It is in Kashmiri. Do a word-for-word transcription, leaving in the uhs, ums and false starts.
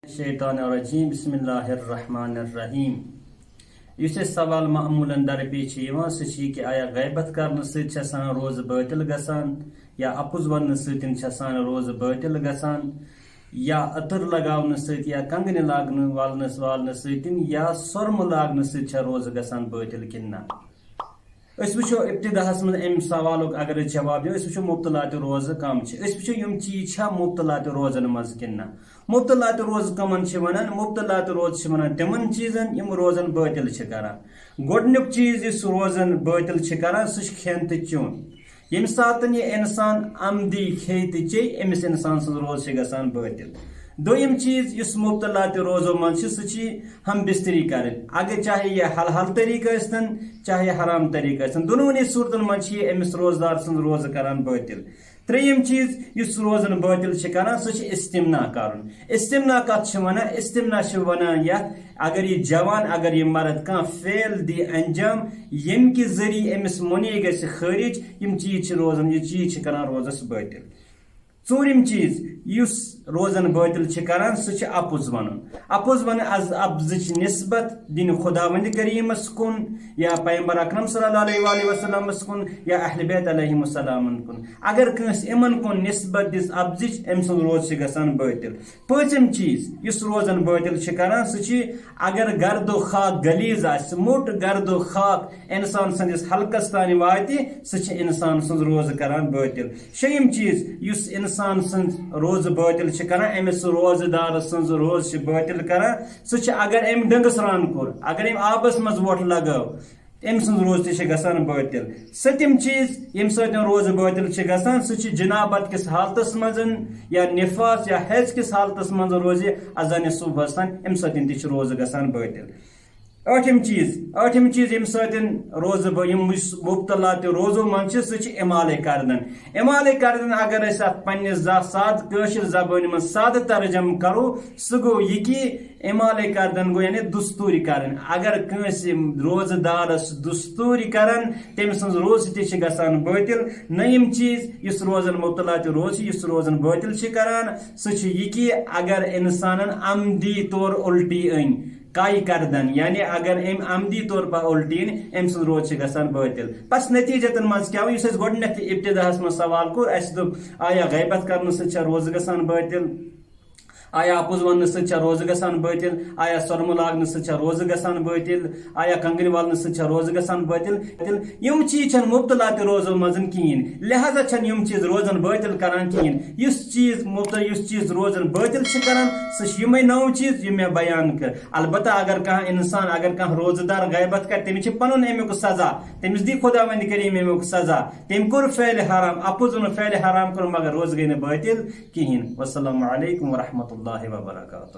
الشیطان الرجیم، بسم اللہ الرحمن الرحیم۔ یُس اَسہِ سوال معمولاً درپیش چھِ یِوان، سُہ چھُ یہِ کہِ آیا غیبت کرنہٕ سۭتۍ چھِ آسان روزٕ بٲطِل گژھان، یا اَپُز وَننہٕ سۭتۍ چھِ آسان روزٕ بٲطِل گژھان، یا عطر لگاونہٕ سۭتۍ، یا کنگنہِ لاگنہٕ والنَس والنہٕ سۭتۍ، یا سۄرمہٕ لاگنہٕ سۭتۍ چھا روزٕ گژھان بٲطِل کِنہٕ نہ؟ أسۍ وٕچھو ابتداہس منٛز امہِ سوالُک اگر أسۍ جواب دِمو، أسۍ وٕچھو مبطلات روزٕ کم چھِ۔ أسۍ وٕچھو یِم چیٖز چھا مبطلات روزن منٛز کِنہٕ نہ۔ مبطلات روزٕ کمن چھِ ونان؟ مبطلات روزٕ چھِ ونان تِمن چیٖزن یِم روزن بٲطِل چھِ کران۔ گۄڈٕنیُک چیٖز یُس روزن بٲطِل چھِ کران، سُہ چھُ کھٮ۪ن تہٕ چیوٚن۔ ییٚمہِ ساتہٕ یہِ انسان عمدی کھیٚیہِ تہٕ چیٚیہِ، أمِس انسان سٕنٛز روزٕ چھِ گژھان بٲطِل۔ دوٚیِم چیٖز یُس مبطلات روزو منٛز چھِ، سُہ چھِ ہم بستری کرٕنۍ۔ اگر چاہے یہِ حلال طریٖقہٕ ٲسۍتن، چاہے حرام طریٖقہٕ ٲسۍتن، دۄنوٕنی صوٗرتن منٛز چھِ یہِ أمِس روزدار سٕنٛز روزٕ کران بٲطِل۔ ترٛیٚیِم چیٖز یُس روزن بٲطِل چھِ کران، سُہ چھِ استمنا کرُن۔ استمنا کتھ چھِ ونان؟ استمنا چھِ ونان یتھ، اگر یہِ جوان، اگر یہِ مرد کانٛہہ فعل دی انجام، ییٚمہِ کہِ ذٔریعہٕ أمِس منی گژھِ خٲرج، یِم چیٖز چھِ روزان، یہِ چیٖز چھِ کران روزس بٲطِل۔ ژوٗرِم چیٖز یُس روزن بٲطِل چھِ کران، سُہ چھِ اَپُز وَنُن۔ اَپُز وَنٕنۍ از اَپزٕچ نسبت دِنہِ خداوندِ کریٖمس کُن، یا پیغمبر اکرم صلی اللہ علیہ وآلہ وسلمس کُن، یا اہل بیت علیہم السلامن کُن۔ اگر کٲنٛسہِ یِمن کُن نسبت دِژ اَپزٕچ، أمۍ سُنٛد روزٕ چھِ گژھان بٲطِل۔ پٲنٛژِم چیٖز یُس روزن بٲطِل چھِ کران، سُہ چھِ اگر گرد و خاک غلیظ آسہِ، موٚٹ گرد و خاک انسان سٕنٛدِس حلقس تانۍ واتہِ، سُہ چھِ انسان سٕنٛز روزٕ کران بٲطِل۔ شیٚیِم چیٖز یُس انسان سٕنٛز روزٕ بٲطِل چھِ کران، أمِس روزٕ دار سٕنٛز روزٕ چھِ بٲطِل کران، سُہ چھِ اگر أمۍ ڈٔنٛگہٕ سرٛان کوٚر، اگر أمۍ آبس منٛز وۄٹھ لگٲو، أمۍ سٕنٛز روزٕ تہِ چھِ گژھان بٲطِل۔ سٔتِم چیٖز ییٚمہِ سۭتۍ روزٕ بٲطِل چھِ گژھان، سُہ چھِ جنابت کِس حالتس منٛز یا نفاس یا حیض کِس حالتس منٛز روزِ اذانِ صبحس تام، اَمہِ سۭتۍ تہِ چھِ روزٕ گژھان بٲطِل۔ ٲٹھِم چیٖز، ٲٹھِم چیٖز ییٚمہِ سۭتۍ روزٕ بٲ-، یِم یُس مبطلات روزو منٛز چھِ، سُہ چھِ اِمالے کردن۔ اِمالے کردن اگر أسۍ اَتھ پننِس زا-، سادٕ کٲشِر زبٲنۍ منٛز سادٕ ترجمہٕ کرو، سُہ گوٚو یہِ کہِ اِمالے کردن گوٚو یعنی دستوٗری کرٕنۍ۔ اگر کٲنٛسہِ روزٕ دارس دستوٗری کرن، تٔمۍ سٕنٛز روزٕ تہِ چھِ گژھان بٲطِل۔ نٔیِم چیٖز یُس روزن مبطلات روزٕ چھِ، یُس روزن بٲطِل چھِ کران، سُہ چھُ یہِ کہِ اگر انسانن عمدی طور اُلٹی أنۍ، کائی کردن، یعنی اگر أمۍ عمدی طور پر اُلٹی أنۍ، أمۍ سٕنٛز روزٕ چھِ گژھان بٲطِل۔ پس نتیٖجتن منٛز کیٛاہ ووٚن؟ یُس اَسہِ گۄڈٕنٮ۪تھٕے ابتداہس منٛز سوال کوٚر، اَسہِ دوٚپ، آیا غیبت کرنہٕ سۭتۍ چھا روزٕ گژھان بٲطِل؟ آیا اَپُز وننہٕ سۭتۍ چھا روزٕ گژھان بٲطِل؟ آیا سۄرمہٕ لاگنہٕ سۭتۍ چھا روزٕ گژھان بٲطِل؟ آیا کنگنہِ والنہٕ سۭتۍ چھا روزٕ گژھان بٲطِل؟ یِم چیٖز چھَنہٕ مبطلات روزو منٛز کِہیٖنۍ، لہذا چھَنہٕ یِم چیٖز روزن بٲطِل کران کِہیٖنۍ۔ یُس چیٖز مبطل، یُس چیٖز روزن بٲطِل چھِ کران، سُہ چھِ یِمے نَو چیٖز یِم مےٚ بیان کٔر۔ البتہ اگر کانٛہہ انسان، اگر کانٛہہ روزٕ دار غیبت کرِ، تٔمِس چھِ پنُن اَمیُک سزا، تٔمِس دی خداوند کریم اَمیُک سزا۔ تٔمۍ کوٚر فعلِ حرام، اَپُز ووٚن فعلِ حرام کوٚر، مگر روزٕ گٔے نہٕ بٲطِل کِہیٖنۍ۔ والسلام علیکم ورحمۃ اللہ وبرکاتہ۔